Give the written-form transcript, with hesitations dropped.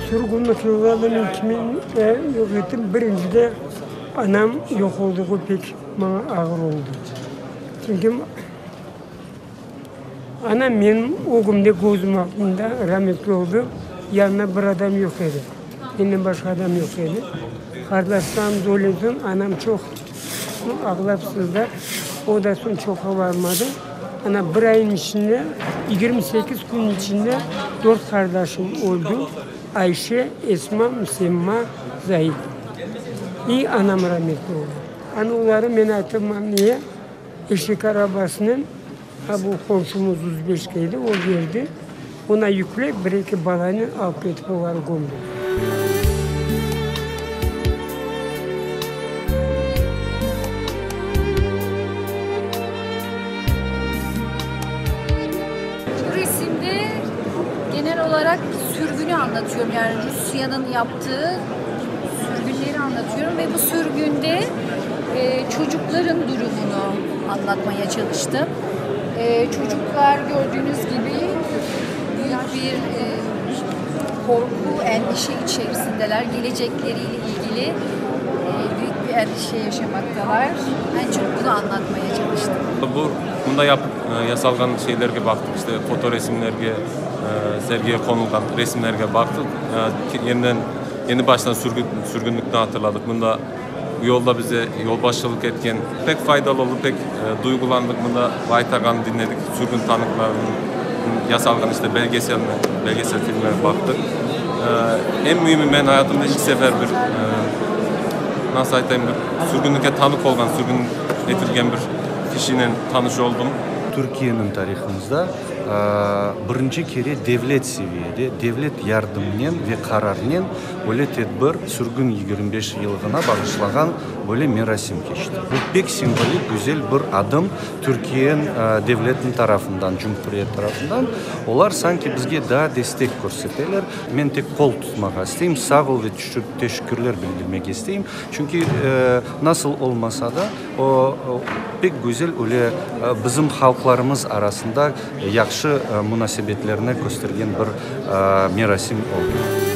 Sürgünlik yıllarında men kiminle yoq ettim, birincide anam yoq olduğı pek maña ağır oldı. Çünki anam menim ögümde, közüm aldında rametli oldı, yanında bir adam yoq edi, menden başqa adam yoq edi. Qardaşlarımız ölgen soñ anam çoq ağlap-sızlap, o da soñ çoqqa barmadı. Ana, bir aynıñ içinde, 28 kün içinde dört qardaşım öldi, Ayşe, Esma, Müsemma, Zaid. İ anam rametli oldı. Ana, oları men aytırmam niye, eşek arabasınen, ha bu qomşumız Uzbeşka edi, o berdi, ona yüklep bir-eki balanen alıp ketip oları kömdi. Bu resimde genel olarak sürgünü anlatıyorum. Yani Rusya'nın yaptığı sürgünleri anlatıyorum ve bu sürgünde e, çocukların durumunu anlatmaya çalıştım. E, çocuklar gördüğünüz gibi büyük bir e, korku, endişe içerisindeler. Gelecekleriyle ilgili e, büyük bir endişe yaşamaktalar. En çok bunu anlatmaya çalıştım. Bu bunda yapıp yasalğan şeylerge baqtıq, işte fotoresimlerge, sergiye qonulğan resimlerge baqtıq. Yeniden, yeni baştan sürgün, sürgünlikni hatırladıq. Bunda bu yolda bize yolbaşçılıq etken pek faydalı oldı, pek duyğulandıq. Bunda Vahit ağanı diñledik, sürgün tanıqlarınıñ yasalğan işte belgeselni, belgesel filmlerni baqtıq. Eñ müimi, men ayatımda ilk sefer bir, nasıl aytayım, bir sürgünlikke tanıq olğan, sürgün etilgen bir kişinen tanış oldım. Türkiyeniñ tarihımızda birinci kere devlet seviyede, devlet yardımınen ve qararınen böyle tedbir, sürgün 25 yıllığına bağışlağan böyle merasim keçti. Bu pek simvolik, güzel bir adım Türkiye devletiniñ tarafından, cumhuriyet tarafından. Olar sanki bizge daa destek körseteler. Men tek qol tutmağa isteyim, sağ ol ve teşekkürler bildirmege isteyim. Çünki nasıl olmasa da, o, pek güzel öyle bizim halqlarımız arasında yahşı munasebetlerni köstergen bir merasim oldı.